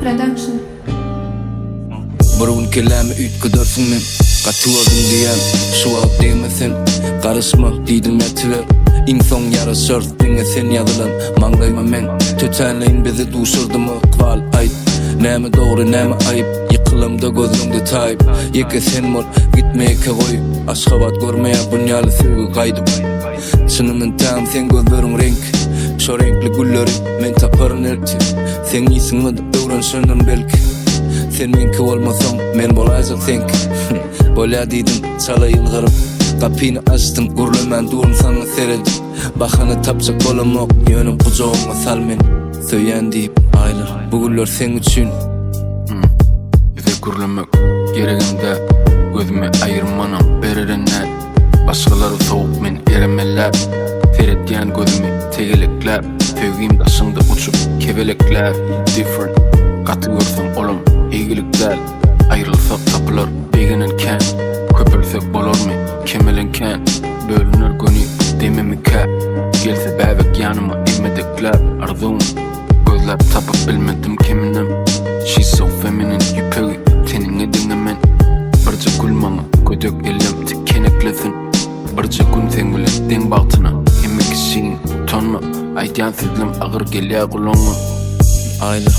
Production. Bir gün kellämi üýtgedersiň men Gaty gördüm diýýän şu wagt degme sen Garyşma diýdim ýatyber Iň soň ýaraşarys diňe sen ýazylan Maňlaýyma meň Tötänleýin bizi duşurdymy ykbal aýt Näme dogry näme aýyp Ýykylamda gözleňde taýyp Ýeke sen bol gitme ýeke goýup Aşgabat görmeýär bunýaly söýgi gaýdyp Çynymdan tägim seň gözleriň reňki Şo reňkli gülleri men taparyn ertir Seň ýesiňe öwrenşendim belki Sen meňki bolmasaň men bolaýjak seňki Bolýa diýdim çala ýylgyryp Gapyny açdym gürlemän durun saňa seredip Bahana tapjak bolamok ýöne gujagyňa sal meni Söýýän diýip aýlar bu güller seň üçin. Bize gürlemek geregem däl Gözümi aýyrmanam bereren näl Başgalary sowuk men eremelläp Seretýän gözümi tegelekläp Söýgim daşyňda uçup kebelekläp Different gaty görseň olam eýgilik däl Aýrylsak tapylar begenen kän Köpelsek bolarmy kemelen kän Bölüner göni dememikä Gelse bäbek ýanyma emedekläp Arzuwym gözläp tapyp bilmedim keminem She's so feminine ýüpegi teniňe deňemen Birje gül maňa gödek ellem tikeneklesin Birje gün seň bilen deň bagtyna Hemme kişiň utanma Aýdýan sözlem agyr gelýä gulagyňa. Aýlar.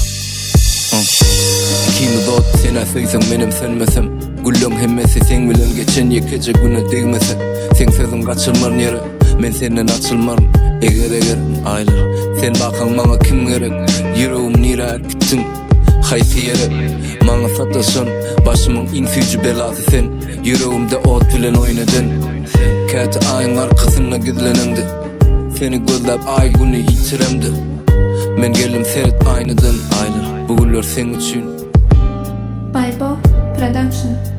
Ikimiz ot, sen-ä söýseň, menem sönmesem. Gülleň hemmesi seň bilen geçen ýekeje güne degmese. Seň sözüň gaçyrmaryn ýere, men senden açylmaryn. Eger-eger, Aýlar, sen bakaň maňa kim gerek? Ýüregim nirä äkitdiň? Haýsy ýere? Maňa sataşan, başymyň iň süýji belasy sen. Ýüregimde ot bilen oýun eden. Käte aýyň arkasynda gizleneňde. Seni gözläp aý güni ýitiremde. Men geldim seret aýnadan. Aýlar, bu güller seň üçin. Baýbo Production.